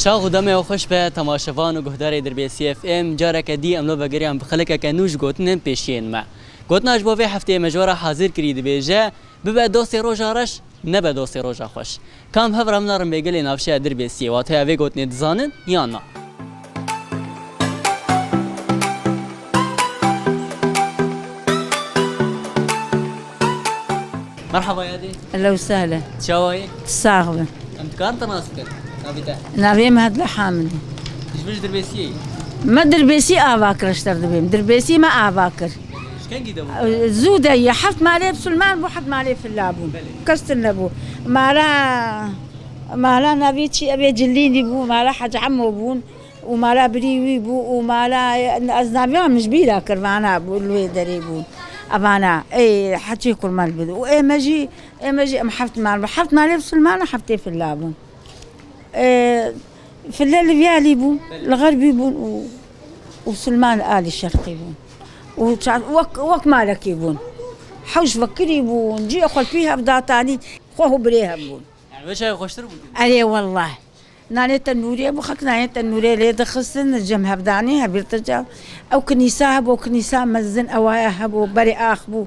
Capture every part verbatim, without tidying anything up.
Çax û demê we xweş be, temaşevan û guhdarê Dirbêsî F M. Careke dî em lo vegeriyan bi xelekeke nû ji gotinên pêşiyên me. Gotina ji bo vê hefteyê me ji we re hazir kirî dibêje, bibe dostê roja reş, nebe dostê roja xweş. Kam hev re min re rê gelê navçeya Dirbêsiyê wateya vê gotinê dizanin yan na? Merhaba yadê. Ehlen û sehlen. Çawa yî? Sax be. Em dikarin te nas bikin? Navê te? Navê me Hedla Hamidî. Ji vir ji Dirbêsiyê yî? Me Dirbêsî ava kir, ji te re dibêm. Dirbêsî me ava kir. Ji kengî de bû? Zû de ye. Heft malê bisilman bû, heft malê filla bûn. Belê. Kes tune bû. Mala, mala navê çi? Evê Cilînî bû, mala Hec Emo bûn. Û mala birî wî bû û mala, ez navê min ji bîra kir, vana bû, li wê derê bûn. Evana, ê, heçê kurmel bû. Û ê me jî, ê me jî em heft mal bû. Heft malê bisilman û heftê filla bûn. Ê, fille li vî alî bû, li xerbî bûn û, û bisilman li alî şerqî bûn. Û ça-, wek, wek malekî bûn. Hewş vekirî bûn, ciyê xwe li pî hev datanî, xwe û birê hev bûn. Yani wê çayê xweştir bû? Erê wellah. Nanê tenûrê bû, xelk nanê tenûrê lê dixistin, cem hev danî, hevîr te ca. Ew kinîsa hebû, ew kinîsa mezin, ewaya hebû, berê ax bû.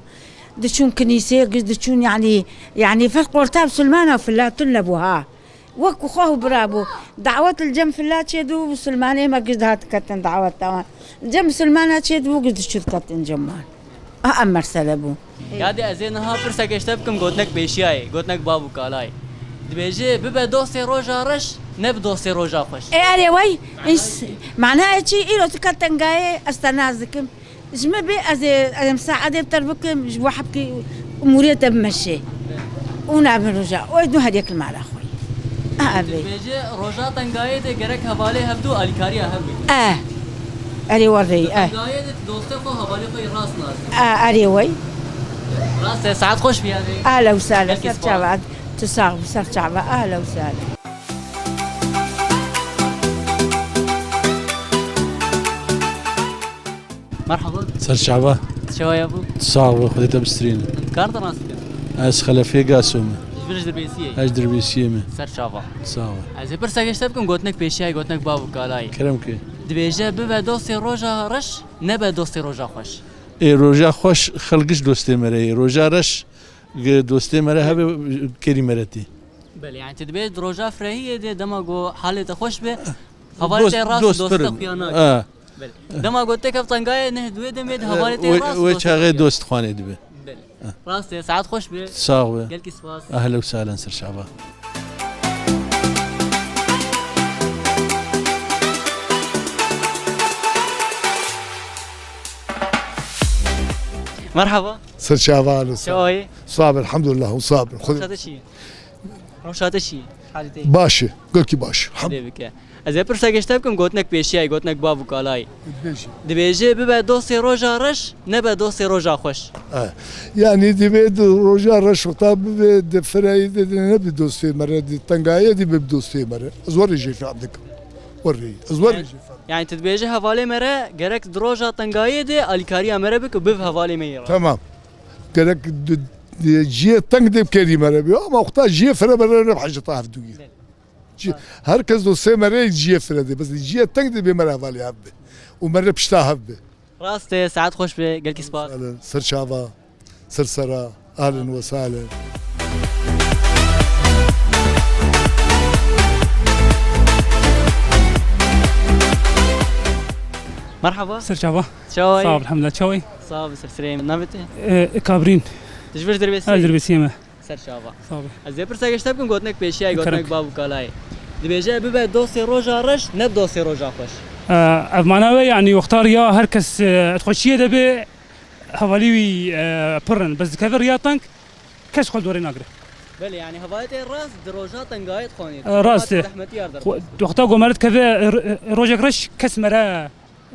Diçûn kinîseyê, giş diçûn, yanî, yanî ferq orta bisilmana û filla tune bû ha. Wek xwe û bira bû. Dawet li cem filla çêdibû, bisilmanê me giş dihat diketin daweta wan. Li cem bisilmana çêdibû, giş diçû diketin cem wan. A, em mersele bû. Yadê, ez ê niha pirseke ji te bikim, gotinek pêşiyayê, gotinek bav û kalayê. Dibêje, bibe dostê roja reş, nebe dostê roja xweş. Ê, erê wey, ins-, manayê çi? Îro tu ket tengayê, ez te nas dikim. Ji min bê, ez ê, ez ê misaedê bi te re bikim, ji bo hebkî umûrê te bimeşê. Û nabin roja. Oy du her yek li mala xwe. A, a, bê. Dibêje, roja tengayê de gerek hevalê hevdu alîkariya hev bike. E. Erê werreyî, e. Tengayê de dostê xwe, hevalê xwe yê rast nas. E, erê wey. Rast e, saet xweş bî yadê. Ehlen û sehlen, ser çava. Tu sax bî, ser çava. Ehlen û sehlen. Merhaba. Ser çava. Çawa ya bû? Sax bî, Xwedê te bistrîne. Em dikarin te nas bikin? Ez Xelefê Gaso me. Ji vir ji Dirbêsiyê? Ez Dirbêsiyê me. Ser çava. Sax ol. Ez ê pirseke ji te bikim, gotinek pêşiyayê, gotinek bav û kalayê. Kerem ke. Dibêje, bibe dostê roja reş, nebe dostê roja xweş. Ê, roja xweş xelk giş dostê me re ye. Roja reş, gi dostê me re hebe, kêrî me re tê. Belê, yani tu dibê di roja firehiyê de dema ku halê te xweş be, hevalê te rast dost te xuya nake. Ha. Belê. Dema ku têkev tengayê, neh di wê demê de hevalê te rast dost te xuya nake. Wê çaxê dost xwanê dibe. Belê. Rast e, saet xweş be. Sax be. Gelkî spas. Ehlen û sehlen, ser çava. Merhaba. Ser çava, alo. Çawa yî? Sax be, elhamdulillah, û sax be. Xwedê. Rewşa te çi ye? Rewşa te çi ye? Halê te? Baş e, gelkî baş. Xwedê bike. Ez ê pirseke ji te bikim, gotinek pêşiyayê, gotinek bav û kalayê. Bêjî. Dibêje, bibe dostê roja reş, nebe dostê roja xweş. E, yanî divê di roja reş wexta bibe di fireyê de, de nebe dostê me re, di tengayê de bibe dostê me re. Ez werê jê fehm dikim. Werê, ez werê jê fehm. Yani tu dibêje hevalê me re gerek di roja tengayê de alîkariya me re bike û bibe hevalê me yê re. Tamam. Gerek di, di ciyê teng de bi kêrî me re bî, ama wexta ciyê fire me re ne bi heceta hevdûyê. Ci-, her kes dostê me re ciyê fire de, bes ciyê teng de bê me re hevalê hev be. Û me re pişta hev be. Rast e, saet xweş be, gelkî spas. Ser çava, ser sera, ahlen ve sahlen. Merhaba. Ser çava. Çawa yî? Sağ ol, elhamdülillah. Çawa yî? Sağ ol, ser serê me. Navê te? Ee, Kabrîn. Tu ji vir Dirbêsiyê? Ez Dirbêsiyê me. Ser çava. Sağ ol. Ez ê pirseke ji te bikim, gotinek pêşiyayê, gotinek bav û kalayê. Dibêje, bibe dostê roja reş, nebe dostê roja xweş. Ee, ev mana wê, yanî wexta riya her kes, e, xweşiyê de be, hevalî wî, e, pir in. Bes dikeve riya teng, kes xwe li dorê nagire. Belê, yani hevalê te rast di roja tengayê dixwanê. E, rast e. Zehmetî yar derbas. Xwe-, wexta ku me re dikeve, e, r-, e, rojek reş kes me re,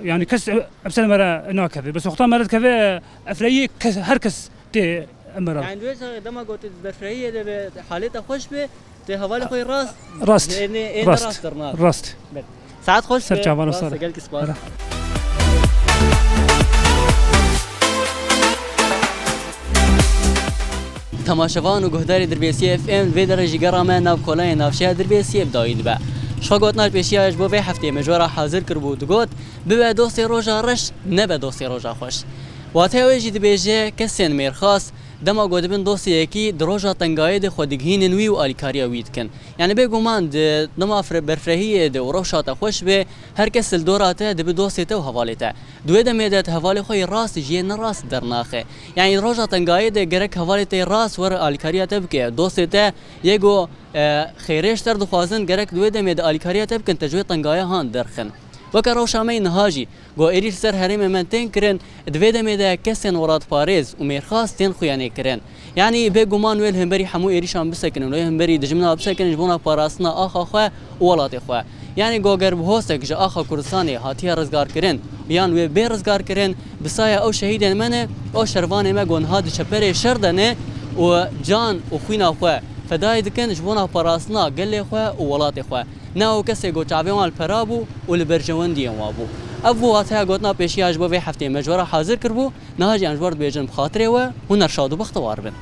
yani kes, e, emser me re nakeve. Bes wexta me re dikeve, e, efreyî kes, her kes tê em re. Yani duyê çaxê dema ku tu di berfirehiyê de be, halê te xweş be, tu hevalê xwe rast, rast, ênê, ênê rast, rast dirnat. Rast. Belê. Saet xweş be. Ser çavan, rast e, gelkî spas. Temaşevan û guhdarê Dirbêsiyê F M, vê derê jî gera me nav kolayê navçeya Dirbêsiyê bi dawî dibe. Ji xwe gotina pêşiya ji bo vê hefteyê me ji we re hazir kiribû, digot, bibe dostê roja reş, nebe dostê roja xweş. Wateya wê jî dibêje, kesên mêrxas, dema ku dibin dostê yekî, di roja tengayê de xwe digihînin wî û alîkariya wî dikin. Yanî bêguman di dema fre-, berfrehiyê de û rewşa te xweş be, her kes li dora te dibe dostê te û hevalê te. Di wê demê de tu hevalê xwe yê rast ji yê nerast dernaxe. Yanî roja tengayê de gerek hevalê te yê rast were alîkariya te bike. Dostê te yê ku, e, xêrê ji te re dixwazin, gerek di wê demê de alîkariya te bikin, te ji wê tengaya han derxin. Weke rewşa me yê niha jî, ku êrîş li ser herêmê me tên kirin, di vê demê de kesên welatparêz û mêrxas tên xuyanê kirin. Yanî bêguman wê li hemberî hemû êrîşan bisekinin, wê hemberî dijmina bisekinin ji bona parastina axa xwe û welatê xwe. Yanî ku ger bi hosek ji axa Kurdistanê hatiye rizgarkirin yan wê bê rizgarkirin, bi saya ew şehîdên me ne, ew şervanê me ku niha di çeperê şer de ne û can û xwîna xwe fedayê dikin ji bona parastina gelê xwe û welatê xwe. Ne ew kesê ku çavê wan li pera bû û li berjewendiyên wan bû. Ev bû wateya gotina pêşiya ji bo vê hefteyê me ji we re hazir kiribû. Niha jî em ji we re dibêjin bi xatirê we, hûn her şad û bextewar bin.